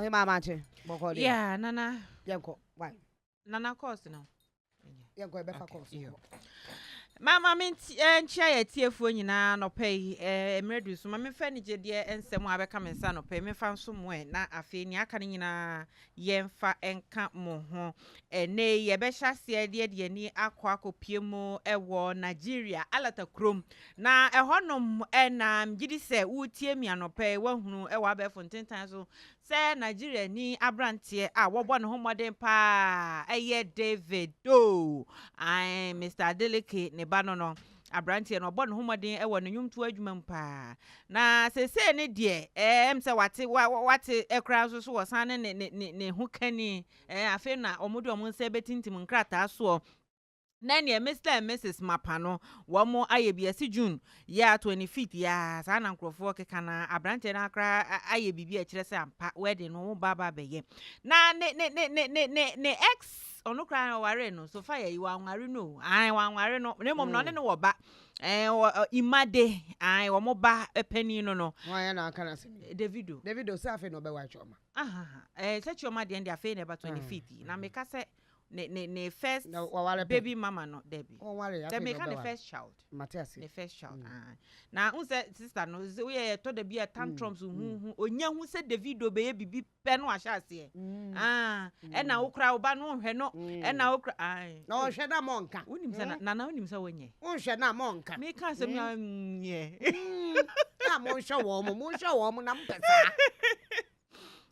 Ɔhema amakye bɔkɔ deɛ. Yeah, Nana. Yɛnkɔ why? Nana course no. Yɛnkɔ ɛbɛfa course. Mama me nkyia yɛ tiefoɔ nyinaa nɔpɛ yi, mmerɛ du so ma memfa anigyedeɛ nsɛm a abɛka me nsa nɔpɛ yi memfa nso mo ɛ, na afei nea aka no nyinaa yɛmfa nka mo ho. Ɛnɛ yi yɛbɛhyɛ aseɛ de yɛde ani akɔ akɔpie mu wɔ Nigeria Alata kurom, na ɛhɔnom na megye di sɛ woretie me anɔpɛ yi woahunu wɔ abɛɛfo ntentan so Sɛ Nigeriani aberanteɛ a wɔbɔ ne ho mmɔden paa yɛ Davido, ae, Mister Adeleke ne ba no no, aberanteɛ no ɔbɔ ne ho mmɔden wɔ ne nnwomtoɔ adwuma mu paa. Na seesei ne deɛ, ɛɛ, sɛ wate, wa, wate koraa nso so wɔsan ne ne, ne, ne ho kani, ɛɛ, afei na wɔde wɔn nsa bɛtintim nkrataa soɔ. Na neɛ Mister and Misis Mapa no wɔn ayɛ bi ɛsi June yɛ a 25th yɛ a saa na nkurɔfoɔ keka na abranteɛ no akora ayɛ biribi a ɛkyerɛ sɛ ampa wedding no wɔn ba aba abɛyɛ na ne ne ne ne ne ne ne ex ɔno koraa na ɔware no so fa yɛ yi wanware no o ae wanware no na mmom na ɔne no wɔ ba ɛɛ Imade ae wɔn ba panin no no. Wɔn ayɛ na aka na asɛm yi. Davido. Davido sɛ afei na ɔbɛware Chioma. Ahaha ɛɛ sɛ Chioma deɛ deɛ afei na ɛba 25th yi na meka sɛ ne ne ne first baby mama no dabi sɛ meka ne first child ne first child mm. Ah. Na n sɛ sister no sɛ woyɛ yɛtɔ da bi a tantrums mm. huhu onya hu sɛ Davido bɛyɛ bibi pɛ no ahyɛ aseɛ mm. Ah, ɛna wokora wo ba no nhwɛ no ɛna wokora na ɔhwɛ na mɔ nka. Wonim sɛ nana wonim sɛ wonyɛ wonhwɛ na mɔ nka. Meka asɛm na nyɛ na monhwɛ wɔn mo monhwɛ wɔn mo na mpɛ saa.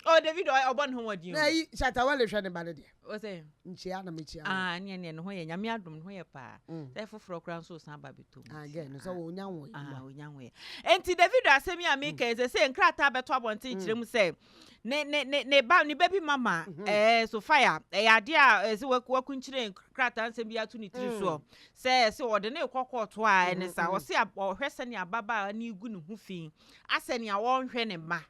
Oh, David ɔbɔ ne ho mmɔden o. Na yi Shatta Wale hwɛ ne ba no deɛ. Ɔsɛ. Nkyia na mekyia. Ah, ne ne ne ho yɛ Nyame adom ne ho yɛ paa. Sɛ foforɔ koraa nso san ba bɛtɔ mu. Ah, gɛ no sɛ onya ho yɛ. Ah, onya ho yɛ. Enti David asɛm yi a meka yi sɛ sɛ nkrataa bɛtɔ abɔnten kyerɛ mu sɛ ne ne ne ne ba ne baby mama ɛɛ Sophia ɛyɛ adeɛ a ɛsɛ wakunkyire nkrataa nsɛm bi ato ne tiri soɔ sɛ sɛ ɔde ne kɔ kɔɔto a ɛne sa ɔse ɔhwɛ sɛnea ababaawa ne gu ne ho fi asɛ nea wɔnhwɛ ne mma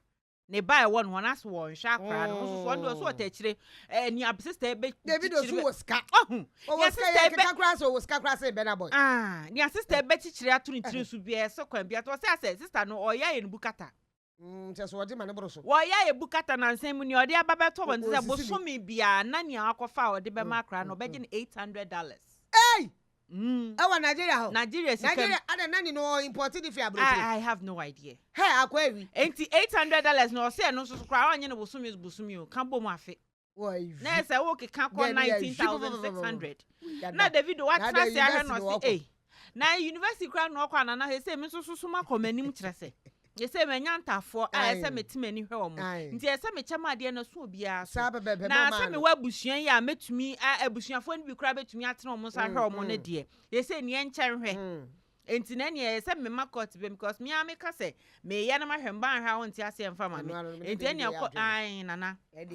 ne ba a ɛwɔ ne hɔ no ase wɔnhwɛ akwaraa no nso so ɔno deɛ ɔso ɔtɛ akyire ɛɛ nea sista ebe David osu wɔ sika. Ɔho ɔwɔ sika yɛ keka koraa sɛ ɔwɔ sika koraa sɛ Burna Boy. Ah, nea sista ebe kyikyire ato ne tiri so bi ɛsɛ kwan bi ato ɔsɛ asɛ sista no ɔyɛ ayɛ ne bu kata. Kyɛ sɛ ɔgye ma ne boro so. Wɔyɛ ayɛ bu kata nansa mu nea ɔde aba bɛtɔ wɔn sɛ bosome biara na nea wakɔfa a ɔde bɛma akwaraa no ɔbɛgye no $800. Ei! Ɛwɔ Nigeria hɔ. Nigeria sika mu. Nigeria ada nani no ɔ import de fi aburokyire. I have no idea. Hɛ akɔ awi. Enti $800 no ɔsɛ ɛno nso so koraa ɔnye no bosome bosome o ka bom afe. Wɔ Na ɛsɛ wo keka kɔ 19,600. Na Davido watena ase ahwɛ no ɔse ei. Na university koraa na ɔkɔ anana hɛ sɛ me nso so so makɔ m'anim kyerɛ sɛ. Sɛ manya ntafoɔ a ɛsɛ mete m'ani hwɛ wɔn nti ɛsɛ mekyɛ mu adeɛ no so obiara so na sɛ mewɔ abusua yi a mɛtumi abusuafoɔ no bi koraa bɛtumi atene wɔn nsa ahwɛ wɔn no deɛ yɛsɛ nea nkyɛn hwɛ nti na ɛneɛ ɛsɛ mema court bɛm because me ara meka sɛ meyɛ no mahwɛ mba ahwɛ a wɔnte aseɛ mfa ma me nti ɛneɛ kɔ ae nana sɛ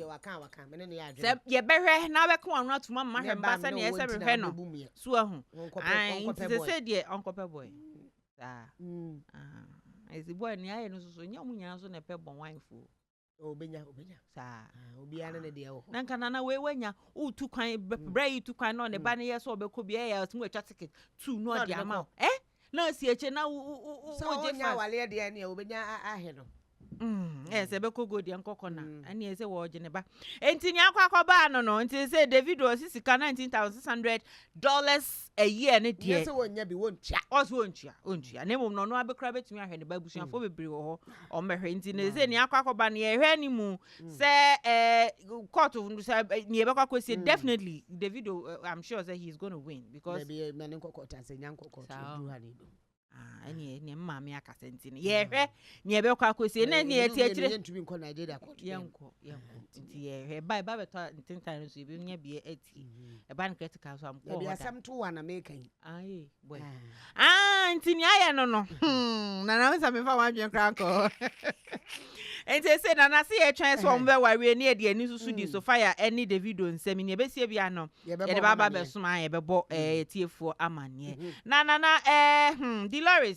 yɛbɛhwɛ na wobɛka wɔn ano atom ama mahwɛ mba sɛneɛ ɛsɛ mehwɛ no so ahu ae nti sɛ sɛ deɛ ɔnkɔpɛ boy saa mm. Ah, ɛsi bɔ nea ayɛ no soso nyɛ ɔmo nyinaa nso na ɛpɛ bɔn wanfo. Obenya obenya. Saa. Ah, obiara ne ne deɛ wɔ hɔ. Na nka nana wei wanya wotu kwan mm. brɛ yi tu kwan na ɔne ba mm. no yɛ sɛ ɔbɛkɔ bi ɛyɛ ɔtumi atwa ticket tu na ɔde ama wo. Ɛ na asi akyire na wo wo wo wo gye fa. Sɛ ɔnya awaleɛ deɛ nea obenya ahe no. Ɛyɛ sɛ ɛbɛkɔ gold yɛn kɔkɔ na ɛne ɛsɛ wɔregye ne ba nti nea akɔ akɔbaa no no nti sɛ Davido ɔsi sika $19,600 a year ne deɛ nyɛ sɛ wɔnnya bi wɔntua ɔsɛ wɔntua wɔntua na mmom na ɔno abɛkora bɛtumi ahwɛ ne ba abusuafoɔ bebree wɔ hɔ ɔmmɛhwɛ nti ne sɛ nea akɔ akɔba no yɛhwɛ ne mu sɛ ɛɛ court sɛ nea ɛbɛkɔ akɔsie definitely Davido I'm sure sɛ he is gonna win because Dabi mɛ ne nkɔ court asɛ nya nkɔ court duru ha ne bi. Ah, ɛne ɛne maame akasa nti no yɛhwɛ nea ɛbɛkɔ akɔsie na nea ɛte akyire yɛntumi nkɔ Nigeria court yɛnkɔ yɛnkɔ nti yɛhwɛ ɛba ɛba bɛtɔ ntentan no so yɛbɛnya bi atie ɛba no critical so amkɔ hɔ da asɛm to wa na meka yi aye boy ah nti nea ayɛ no no hmm na na nsa mefa wadwen koraa nkɔ nti ɛsɛ na na se yɛtwɛn sɛ wɔn bɛwareɛ ne yɛde ani nso so di Sophia ɛne Davido nsɛm nea ɛbɛsie bia no Yɛde ba aba bɛsom a yɛbɛbɔ ɛɛ tiefoɔ amanneɛ. Mhm. Na na na ɛɛ hmm Delores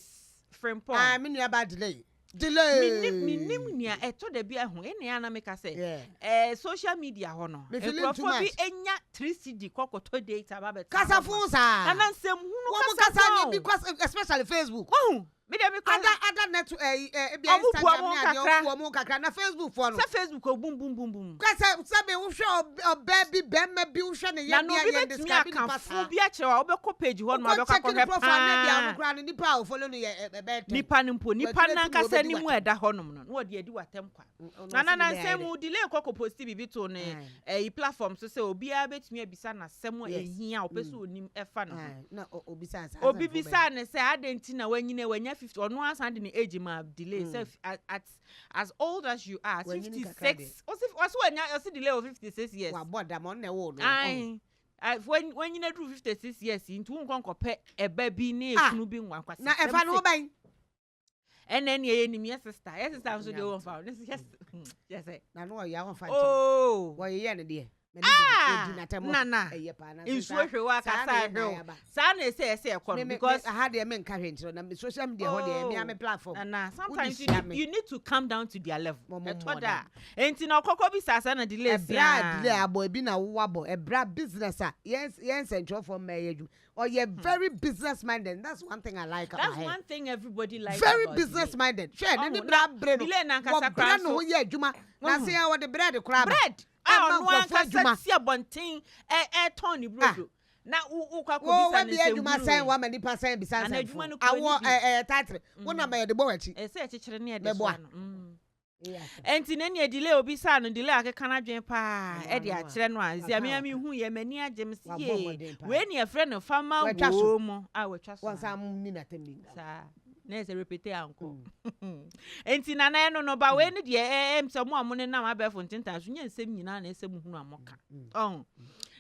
Frimpong. Ah me nua ba delay. Delay. Menim menim nea ɛtɔ da bi ɛho ɛna ya na meka sɛ ɛɛ social media hɔ no nkurɔfoɔ bi enya 3 cedi kɔkɔtɔ data ba bɛtena. Kasafo saa. Na na nsɛm hunu kasa. Wɔn kasa ni bi especially Facebook. Wahu. Me deɛ me kura. Ada net ɛyi ɛ ebi Ɔmo bu Instagram ɔmo ne adeɛ kakra. ɔmo bu ɔmo kakra na Facebook foɔ no. Sɛ Facebook o bum bum bum bum. Kasa sɛbi wohwɛ ɔbaa bi bɛrima bi wohwɛ ne Na yɛ na bia obi yɛn bɛtumi describe aka nipa fo saa. bi akyerɛ wo a wobɛkɔ page hɔ nom a Wokɔ wobɛkɔ check ne akɔhwɛ profile ne bia ɔno paa. koraa no nipa a ɔfollow no yɛ ɛbɛyɛ 10. Nipa no mpo nipa Wɔakyerɛ ti na nankasa wɔbɛdi anim a w'atɛm. ɛda hɔnom no na wɔde adi w'atɛm kwa. Ɔno Na ɔse na ne na bɛyɛ nsɛm dɛ. mu Delay kɔ kɔ post biribi to ne Aye. ɛyi platform so sɛ obiara bɛtumi abisa n'asɛm a Yes. ɛhia a ɔpɛ sɛ onim ɛfa ne ho. Aye. Na obisa saa Obi asɛmfo bɛn. bisa ne sɛ adɛn nti na wanyina wanya 50, ɔno asan de ne age ma Delay sɛ at as old as you are, Wanyini kakra 56, ɔsi wanya, ɔsi Delay wɔ 56 years. Wabɔ dam, ɔno na ɛwɔ no. Ayi, wanyina duru 56 years yi, nti wonkɔ nkɔpɛ ɛba bi ne Ah, ekunu bi nwa nkwasi. Na ɛfa no ho bɛn. Ɛnɛ ne ɛyɛ nim yɛ sister, yɛ sister nso deɛ wɔmfa ne yɛ sɛ Na no ɔyɛ wɔmfa nkyɛn. Oh. Wɔyeyɛ no deɛ. Ah, Ɔdi n'atɛm. Nana. Ɛyɛ paa na Nsuo hwɛ wo saa akasa na yɛ hwɛ na wo. yɛaba. Saa na ɛsɛ ɛkɔ no because Aha deɛ menka hwɛ nkyerɛ na me social media hɔ deɛ mea Oh. me platform. Nana, sometimes you hyia need, me. you need to come down to their level. Mo- mo- Ɛtɔ mo da a enti na ɔkɔkɔ bi saa na Delay Ɛbrɛ a Delay abɔ ebi na wowɔ abɔ ɛbrɛ a business a yɛn nsɛntwerɛfoɔ mma ɛyɛ adwuma, ɔyɛ very business minded. That's one thing I like about That's her. one thing everybody likes Very about business Delay. minded. Hwɛ Ɔho, ne na bra abere no, Delay nankasa wɔbrɛ koraa ne ho nso. yɛ adwuma na Wohu. se yɛn wɔde bread koraa ba. Bread a Ɛma ɔno nkurɔfoɔ ankasa adwuma. si abɔnten ɛtɔn ne brodo na wo wokɔ Wo akɔbisa ne wabi adwuma sɛn nsɛm. Wama nipa sɛn bisa Nana, nsɛmfo adwuma no kura awɔ ni bi. ɛ ɛ title wo na ma yɛde bɔ w'akyi. Ɛsɛ ɛkyekyere ne yɛde Mɛboa. soa no. Ɛnti ne nea Delay obi saa no, Delay akeka n'adwene paa Ɛno ɛde ano a, akyerɛ no a nsi waka ame waka. ame hu yɛ m'ani agye m si Wabɔ yie. mmɔden paa. Wei ne yɛfrɛ no fama Watwa so. woo mu a watwa so. Wɔn nsa ni n'atɛm bi. Saa na ɛsɛ repete ankɔ nti nana ɛno no ba wei ne deɛ ɛm sɛ mo a mo nenam abɛɛfo ntentan so nyɛ nsɛm nyinaa na ɛsɛ mo hunu a moka ɔho.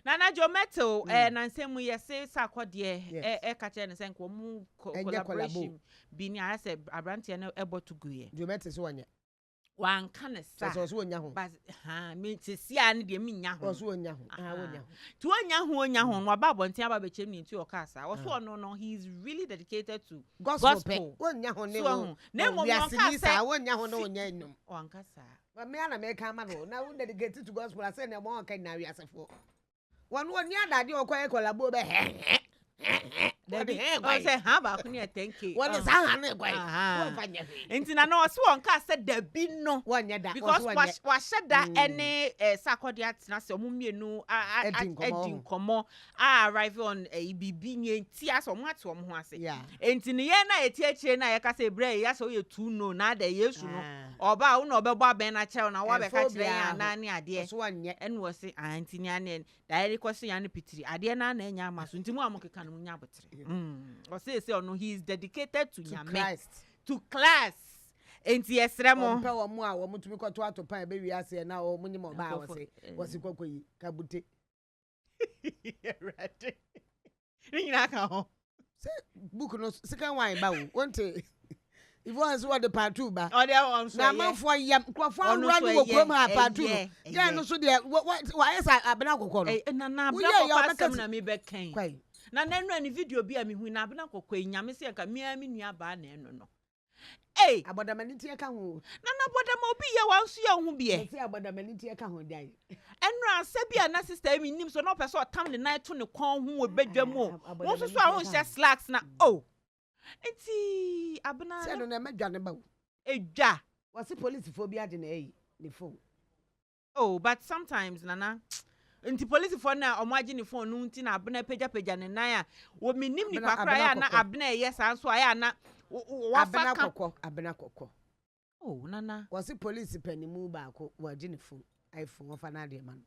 Nana Joe Mettle na nsɛm mu yɛse sɛ akɔdeɛ ɛka kyerɛ ne sɛ nka ɔmo Ɛnyɛ collaboration bi ne ayɛ sɛ aberanteɛ no ɛbɔ to guiɛ. Joe Mettle so wɔnyɛ. Wanka ne sɛ sa ɔso wɔnya ho. But ha me sisi a ne deɛ menya ho. Ɔso wɔnya ho, ah, wɔnya ho. Nti wonya ho, onya ho no waba abɔnten aba bɛkyerɛ mu ne nti ɔkaa saa wɔso Ah. ɔno no, he is really dedicated to gospel pɛ. Gospel. Wɔnya ho ne So wo ɔho na mmom wiase ɔnka ni saa sɛ wɔnya ho ne wɔnya nnwom. Ɔnka saa. Me ana meka ama no na wo dedicate to gospel asɛ nea mo ɔka nyinaa wiasefoɔ wɔn wɔn ni adade ɔkɔ yɛ collabo bɛ hɛ hɛ. Dabi, Wɔde hɛ gwae. ɔsɛ ha baako ne yɛ 10K. Wɔde saa ha ne gwae. Aha. Wɔmfa nyɛ hwee. Nti na na ɔse wɔn kaa sɛ dabi no wɔnyɛ da. Because wɔso wɔnyɛ. wahyɛ da ɛne Sarkodie atena sɛ ɔmo mmienu Adi nkɔmmɔ. adi nkɔmmɔ a arrive on ɛyi biribi nie nti asɛ ɔmo ate ɔmo ho ase. Nti ne yɛn na yɛte akyire na yɛka sɛ ebere yi asɛ ɔyɛ tu no na ada Yesu no Ah. ɔbaa wo na ɔbɛbɔ abɛn na kyerɛw na wɔabɛka Ɛmfa kyerɛ yɛn obiara ho. anaa ne adeɛ. Ɔso wɔnyɛ. Ɛna wɔse ah, nti nea ne daeɛ kɔ so ya no pitiri adeɛ na na ɛnya ama so nti mu a mo keka no mo nya abotere. Ɔse sɛ ɔno he is dedicated to to Nyame Christ. To class, nti yɛsrɛ mo. Wɔmpɛ wɔn mu a wɔn tumi kɔto ato pan ebe wiase na wɔn nyim ɔbaa Nkurɔfo, wɔse wɔse kɔkɔ yi kabute. Awurade. Ne nyinaa ka ho. Sɛ book no second one ba o, wɔnte if wɔn nso wɔde part two ba. Ɔde ɔn so Na ɛyɛ. amanfoɔ yam nkurɔfoɔ Ɔno awura nso no wɔ ɛyɛ, kurom ha part two no ɛyɛ, gɛn ɛyɛ. No so deɛ wɔ wayɛ sɛ abena kɔkɔ no. Ɛ na Woyɛ abena yɛ, kɔkɔ ɔbɛka asɛm na mebɛka yi. Kwae. Na n'anu ne video bi a mehu na abena kɔkɔ yi, Nyame sɛ nka mea me nua baa na ɛno no. Ei, Abɔdamani tiɛ ka ho. Na nabɔdama obi yɛ wa nso yɛ ho biɛ. Wɔsi abɔdamani tiɛ ka ho gyae. Ɛnura asɛ bi a na sister mi nim so na ɔpɛ sɛ ɔtam ne nan to ne kɔn ho wɔ badwa mu o. Ah, Wɔn nso so a wɔnhyɛ slacks na o. Nti abena Sɛ no na ɛmɛdwa ne ba o. Edwa. Wɔsi polisifoɔ bi agye na ɛyi ne phone. Oh, but sometimes nana nti polisifoɔ no a ɔmo agye ne phone no nti na abena pagyapagya ne nan a wɔ menim nipa Abena- koraa yɛ ana Abena kɔkɔ. Abena ɛyɛ saa nso a yɛ ana wafa Abena ka kɔkɔ, abena kɔkɔ. Oh, nana. Wɔsi polisi panimu baako wɔagye ne phone, iPhone, wɔfa n'adeɛ ma no.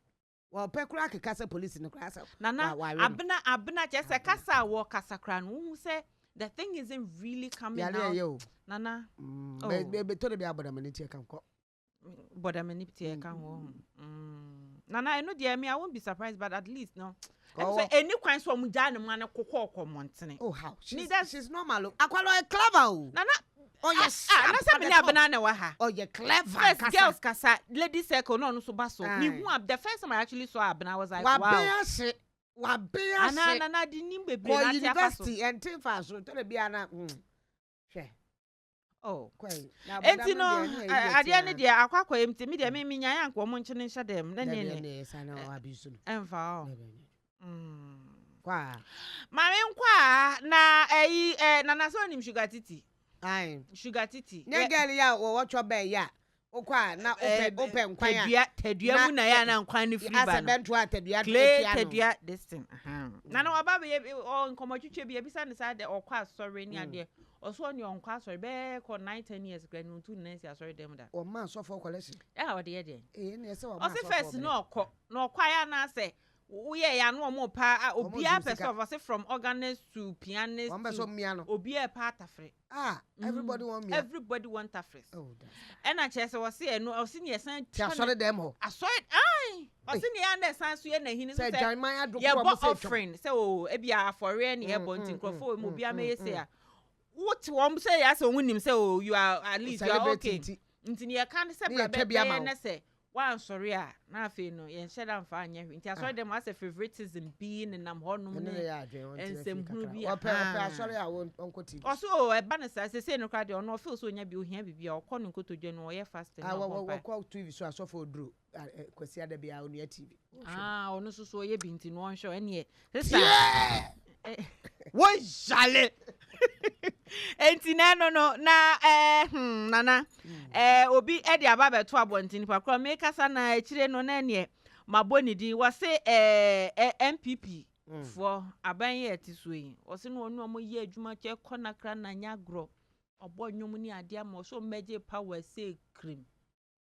Wɔpɛ koraa keka sɛ polisi no koraa sɛ Nana wa- wawe no. Abena kyerɛ sɛ Abena. kasa a wɔkasa koraa no, wohu sɛ the thing isn't really coming Yare out. ɛyɛ o. Nana. Oh. Bɛtɔ de bi abɔdamani tiɛ ka nkɔ. Bɔdamani tiɛ ka ho. Nana, ɛno deɛ me, I won't be surprised, but at least no ɛno Ɔwɔ- sɛ ɛni kwan sɛ ɔmo gyaa ne mu ane kokɔ ɔkɔ mmɔntene. Oh, how she's, she's normal o, akwala ɔyɛ clever o. Nana. Ɔyɛ Ah, sharp na sɛ at me the ne top. abena na ɛwɔ ha. Ɔyɛ clever First kasa. girls kasa, lady circle na ɔno nso ba so. Aye. Me hu the first time I actually saw abena, I was like, Waben wow. ahye, waben Ana ahye. nana de nim bebree Kɔ na ate afa so. university ɛnte fa so tɔrɔ bi ana hwɛ. Oh. Kɔɛ na Enti no abɔdam deɛ, ɛno ɛyɛ adeɛ ne tia. deɛ akɔ akɔyɛ nti me deɛ me nyaeɛ anka ɔmo nkyene nhyɛ dɛm na Dabi, ne ɛne ɛyɛ saa na ɔwa so no. Ɛmfa hɔ. Dabi, ɛne. Kɔ a. Maame nkɔ a na ɛyi nana sɛ onim Sugar Titi. Ae. Sugar titi. Nyɛ girl yi a wɔwɔ twɔ bɛɛ yi a wokɔ a na wopɛ wopɛ nkwan a. Tadua tadua mu na yɛ a na nkwan no firi ba no. Asɛ bɛnto a tadua Clay tua no. tadua this thing. Na na waba bɛyɛ ɔ nkɔmɔtwitwa bi ebisa ne saa dɛ ɔkɔ asɔre ne adeɛ. Ɔso ɔne ɔnkɔ asɔre bɛɛ kɔ 9, 10 years kura ne ntu ne nan si asɔre dɛm da. Wɔma asɔfoɔ collection. Ɛ a ɔde yɛ deɛ. Ee, ne ɛsɛ wɔma Ɔse asɔfoɔ first brɛ. na ɔkɔ na ɔkɔ ayɛ anaasɛ woyɛ yɛ ano ɔmo pa a Ɔmo obiara gye pɛ sika. sɛ ɔfɔ from organist to pianist Wɔn bɛ to so mmea no. obiara pa atafere. Ah, everybody want mmea. Everybody want tafres. Oh, that's Ɛna kyerɛ sɛ wɔse ɛno ɔse ne yɛsan Ti asɔre dɛm hɔ. Asɔre ae, ɔse ne yɛn na ɛsan so yɛ n'ahini so Sɛ sɛ dwanman adokoro yɛbɔ ɔmo sɛ twam. offering sɛ o ebi afɔreɛ ne yɛbɔ, nti nkurɔfoɔ wɔ mu, obiara mɛyɛ se a wote wɔn sɛ yɛ asɛ wɔn nim sɛ o you are at least you are Celebrate okay. nti. Nti ne yɛka ne sɛ Ne bra yɛtwa bi ama bɛyɛ wo. ne sɛ wansɔre a na afei no yɛnhyɛ da mfa anyɛ hwee, nti asɔre dɛm asɛ favoritism bi nenam hɔnom Ɛno ne ne yɛ adwene wɔn tena fie nsɛmhunu kakra. bi Ɔpɛ ɔpɛ aha. asɔre a wɔn ɔnkɔ TV. Ɔso o ɛba ne saa sese no koraa deɛ, ɔno ɔfeel sɛ onya bi ohia biribi a ɔkɔ ne nkotodwe no ɔyɛ fasting Ah, na wɔ ɔbɔ wɔ mpae. wɔkɔ TV so asɔfo oduro Kwasi Ada bi a onua TV. Ah, ɔno nso so ɔyɛ bi nti no ɔnhwɛ ɛneɛ sisa wɔyale nti na ɛno no na nana obi ɛde aba abɛto abɔnten nipa korɔ mekasa na akyire no na ɛneɛ mabɔ ne din, wɔse ɛɛ ɛ NPP foɔ aban yɛ ɛte so yi, wɔse no ɔno ɔmo yɛ adwuma kyɛ kɔ nakra na nya agorɔ ɔbɔ nnwom ne adeɛ ama ɔsɛ ɔmo bɛgye power sɛ kirim.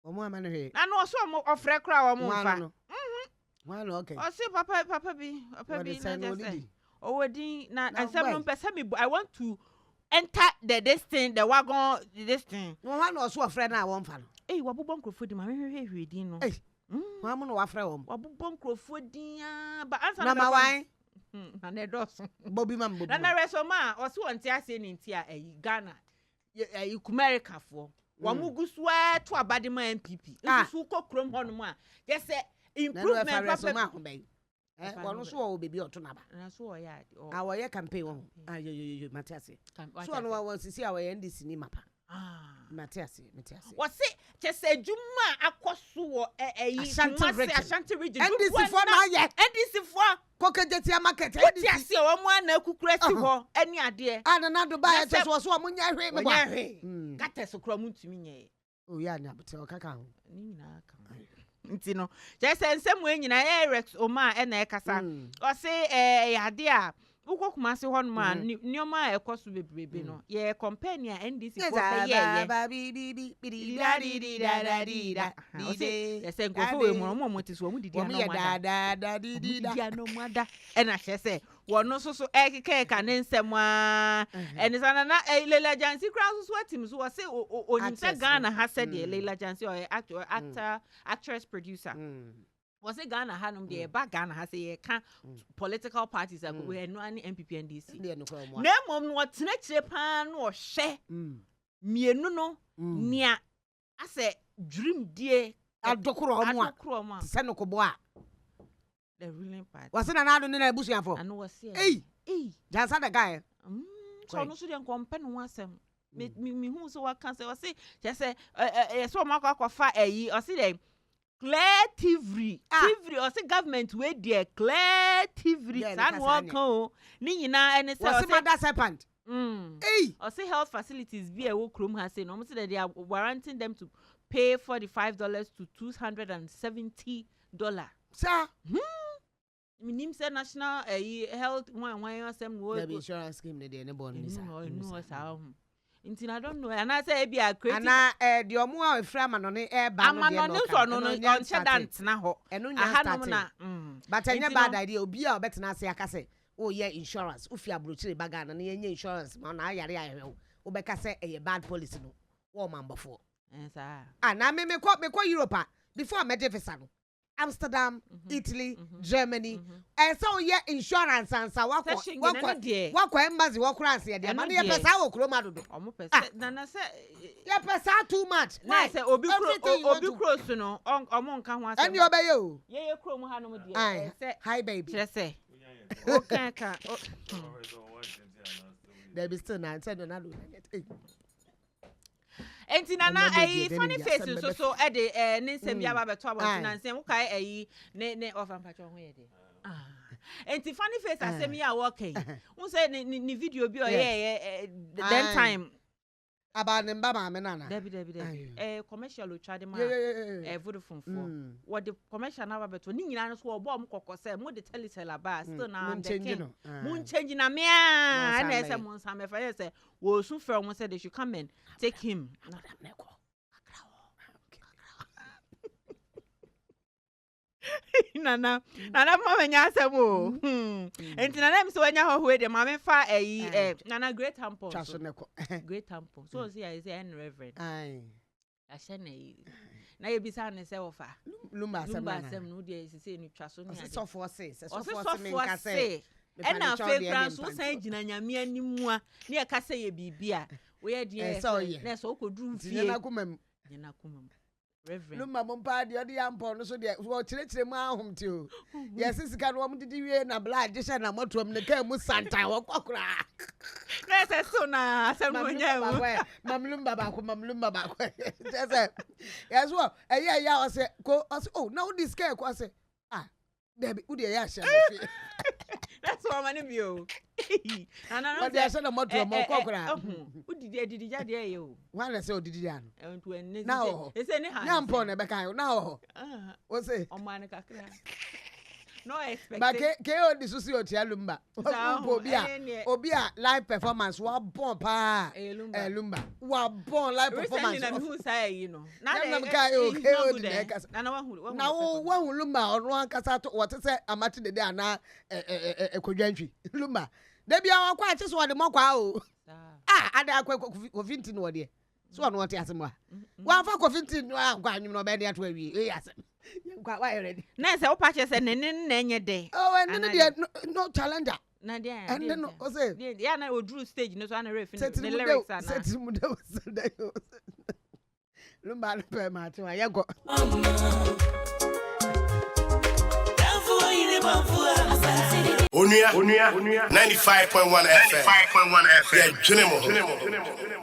Wɔn ama no hwee. Na no ɔsɛ ɔmo ɔfrɛ koraa ɔmo Wɔn mfa. ano no. Wɔn ano okay. Ɔse papa bi papa bi Wɔde na sɛn no kyerɛ sɛ wɔdidi. ɔwɔ din na Na nsɛm no why? mpɛ sɛ mi I want to enter the this thing, the wagon, this thing. Na wɔn ano ɔso ɔfrɛ no a wɔmfa no. Eyi wabobɔ nkurɔfoɔ din ma mehwehwɛ hwɛ din no. Ei. Wɔn amu na wafrɛ wɔn. Wabobɔ nkurɔfoɔ din aa ba ansa Na ma bɛkɔ- wan Na na ɛdɔɔso. Bɔ bi ma m bɔ bi Na ma na m. rɛsɔma a ɔsi wɔn ti aseɛ ne nti a ɛyi Ghana ɛyi Kumarikafoɔ wɔn mo gu so ɛɛto aba de ma NPP Ah. nso so kɔ kurom hɔnom a yɛ sɛ Na ɛno improvement ɛfa papa rɛsɔma ahobɛn. Ɛfa Wɔn no nso wɔ beebi a ɔto n'aba. Na so ɔyɛ ade ɔ A wɔyɛ campaign wɔ ho. Ah, yo yo yo yo, mate ase. Wate So ɔno ase. wɔ sisi a wɔyɛ NDC ni mapa. Ah. Mate ase, mate ase. Wɔse kyɛ sɛ adwuma a akɔ so wɔ ɛyi Ashanti Kumasi, region. Ashanti region NDC dodoɔ foɔ na ayɛ. NDC foɔ. Kɔkɛgye market. Wote NDC. ase a wɔn ana akukura si hɔ ɛne adeɛ. A Nana do ba Na yɛ kyɛ so wɔso ɔmo nyɛ hwee mebɔ. Wɔnyɛ hwee. Gutters kora ɔmo ntumi nyɛ. O yɛ anya abotire ɔkaka ho. Ne nyinaa ka ho, nti no kyerɛ sɛ nsɛm wei nyinaa ɛyɛ Rex Oma a ɛna ɛkasa. Ɔse ɛyɛ adeɛ a wokɔ Kumase hɔnom a nneɛma a ɛkɔ so bebrebe no yɛ compare nea NDC foɔ bɛyɛɛyɛ. Ɔse yɛsɛ nkurɔfoɔ wei mu no, ɔmo a ɔmo te so ɔmo didi Wɔn ano yɛ ɔmo ada daadaa ɔmo didi da. didi ano ɔmo ada, ɛna kyerɛ sɛ wɔn nso so ɛkeka ne nsɛm aa ɛne sa nana Leila Djansi koraa nso so atim so, wɔse onim sɛ Actress no. Ghana ha sɛdeɛ Leila Djansi ɔyɛ actor, actress, producer. Wɔse Ghana ha nom deɛ ɛba Ghana ha sɛ yɛka political parties a ɛno ara ne NPP, NDC. Deɛ nokora wɔn a. Na mmom no ɔtena kyire paa na ɔhwɛ mmienu no nea asɛ dwirimdie Adokoro wɔn a. Adokoro wɔn a. Te sɛ nokobɔ a. The ruling party. Wɔse Nana Ado ne na abusuafo. Ano wɔse Ei. Ei. Jansa da guy. Sɛ ɔno nso deɛ nkɔmpɛ ne ho asɛm, me me mehu sɛ waka sɛ ɔse kyerɛ sɛ ɛ ɛ ɛyɛ sɛ ɔmo akɔ akɔfa ɛyi, ɔse dɛ clear thievery. Ah. Thievery, ɔse government wei deɛ clear thievery. Deɛ saa ne na kasa ɔka o ne nyinaa ɛne sɛ Wɔse ɔse mother serpent. Ei. Ɔse health facilities bi a ɛwɔ kurom ha sei no, ɔmo sɛ that they are warranting them to pay $45 to $270. Saa. Menim sɛ national ɛyi health hwan hwan asɛm na Dabi, insurance scheme ne deɛ ne bɔ no ni saa. ɛnu hɔ ɛnu hɔ saa ho nti na I don't know anaasɛ ebi a creative. Ana deɛ ɔmo a efiri amanɔne ɛɛba no deɛ amanɔne na nso ɔka. ɔno no Ɛno nya ɔnhyɛ da starte. ntena hɔ. Ɛno nya ahanom starte. na But ɛnyɛ Nti bad idea, obi a ɔbɛtena ase aka sɛ woyɛ insurance, wofi aburokyire ba Ghana na yɛnyɛ insurance ma na ayare ayɛhwɛ wo, wobɛka sɛ ɛyɛ bad policy no wɔ ɔmanbɔfoɔ. Ɛn saa. Ah, na me mekɔ Europe a, before mɛgye visa no, Amsterdam, Italy, Germany, ɛsɛ woyɛ insurance ansa wakɔ Sɛ Schengen wakɔ ɛno deɛ. wakɔ embassy hɔ koraa ansa yɛde ama Ɛno no. Yɛpɛ deɛ. saa wɔ kurom adodo. Ɔmo pɛ Ah. sɛ nana sɛ Yɛpɛ saa too much. Na Why? sɛ obi kuro Everything you want obi kuro so no ɔmo nka ho asɛm. Ɛne ɔbɛyɛ o. Yɛyɛ kurom hanom deɛ Aye. ɛyɛ sɛ Hi baby. kyerɛ sɛ ɔka ka Dabi, still na nsɛ no na do. Enti nana Ɛnna ɛyi deɛ Funny deɛ Face asɛm nso bɛbɛ so ɛde ne nsɛm bi aba abɛto abɔnten. Aye. Na nsɛm wokae ɛyi ne ɔfa mpakyɛ ho yɛ deɛ. Ah. Enti Funny Face asɛm yi a wɔka yi n sɛ ne video bi a ɔyɛɛyɛ then Aye. time. About ne mba maame no anaa? Dabi dabi dabi. Ayo. Ɛyɛ commercial otwa de ma Yeah, yeah, yeah, yeah. ɛɛ Vodafone foɔ. Wɔde commercial no aba bɛto ne nyinaa no so wɔbɔ ɔmo kɔkɔ sɛ mo de Telecel aba a still na I'm the Monkyɛngye king. no. Ah. Mo nkyɛngye na me Na a ɔsan ɛna ɛsɛ bɛyɛ. mo nsa mɛfa yɛ sɛ wɔsu frɛ wɔn sɛ they should come and take him. Na Abɔdam na ɛkɔ. kakra wɔ nana nana ma manya asɛm o. Nti nana mi sɛ wanya hɔhoe deɛ maame fa ɛyi ɛ nana Great Tampon Twa so so. na ɛkɔ. Great Tampon so ɔsi ayɛ sɛ ɛn reverend Aye. ahyɛ na yi na yɛbisa ne sɛ wɔfa Lumba asɛm Lumba na asɛm no deɛ sisi no twa so ne Ɔse ade. sɔfoɔ se sɛ Ɔse sɔfoɔ se menka sɔfoɔ sɛ se mepa ɛna ne kyɛw afei deɛ kora ne nso mpa wosan nkyɛw. gyina Nyame anim a ne yɛka sɛ yɛ biribi a woyɛ deɛ Ɛsɛ ɔyɛ. na ɛsɛ wokɔduru Nti fie nyɛ n'akoma mu. Nyɛ n'akoma mu, reverend. Lumba mo mpaa deɛ ɔde yɛ ampɔn no so deɛ wɔkyerɛkyerɛ mu ahom te o. Yɛse sika no wɔn didi wie na bla agye hyɛ na mɔtoam ne kaa mu santan wɔkɔ koraa. Na ɛsɛ so na asɛm no ɔnya mu. Mam Lumba baako, mam Lumba baako kyerɛ sɛ yɛso wɔ ɛyɛ ɛyɛ a ɔsɛ ko ɔsɛ o na wode sika ɛkɔ ɔsɛ ah dabi wode ɛyɛ ahyɛ no fie. Na so ɔma no bi o. Nana no Wɔde ahyɛ na mɔtoam ɔkɔ koraa. Wodidi adidi gya deɛ ɛyɛ o. Wɔn na sɛ odidi ya no. Nti ɛnne Na wɔ hɔ. ɛsɛ ne ha. Nya mpɔn na ɛbɛka yɛ na wɔ hɔ. Ɔsɛ. Ɔma no kakra. No expect. Ba ke ke odi so si otua Lumba. Saa Obi obi a ɛne neɛ. Obi a live performance wabɔn paa. Ɛyɛ Lumba. Ɛyɛ Lumba. Wabɔn live Recently performance. na mehu saa ɛyi no. Na Nam de nam ka he's okay not odi good na eh. ɛkasa. Nana wahu Na wo performance. wahu Lumba ɔno ankasa to wɔte sɛ amate dede anaa ɛ ɛ ɛ kodwantwi. Lumba. Da bia wakɔ akye so wɔde mɔkwa o. Saa. Ah, ada akɔ kofi kofi nti no wɔdeɛ. So ɔno ɔte asɛm wa. Wamfa kofi nti no ankɔ anwom na ɔbɛyɛ de ato awie. Ɛyɛ asɛm. Yɛnkɔ wayɛ ready. Na sɛ wopa kyerɛ sɛ ne ne na ɛnyɛ dɛ. Oh, ɛne no Anaa deɛ no no challenger. Na deɛ Ɛne no ɔsɛ. Deɛ deɛ na oduru stage no so ana refi ne Sɛtirimu lyrics dew ana. sɛtirimu dew sɛdɛ Lumba no pɛ maa te wa yɛnkɔ. Onua 95.1 FM. Yɛdwene mo ho.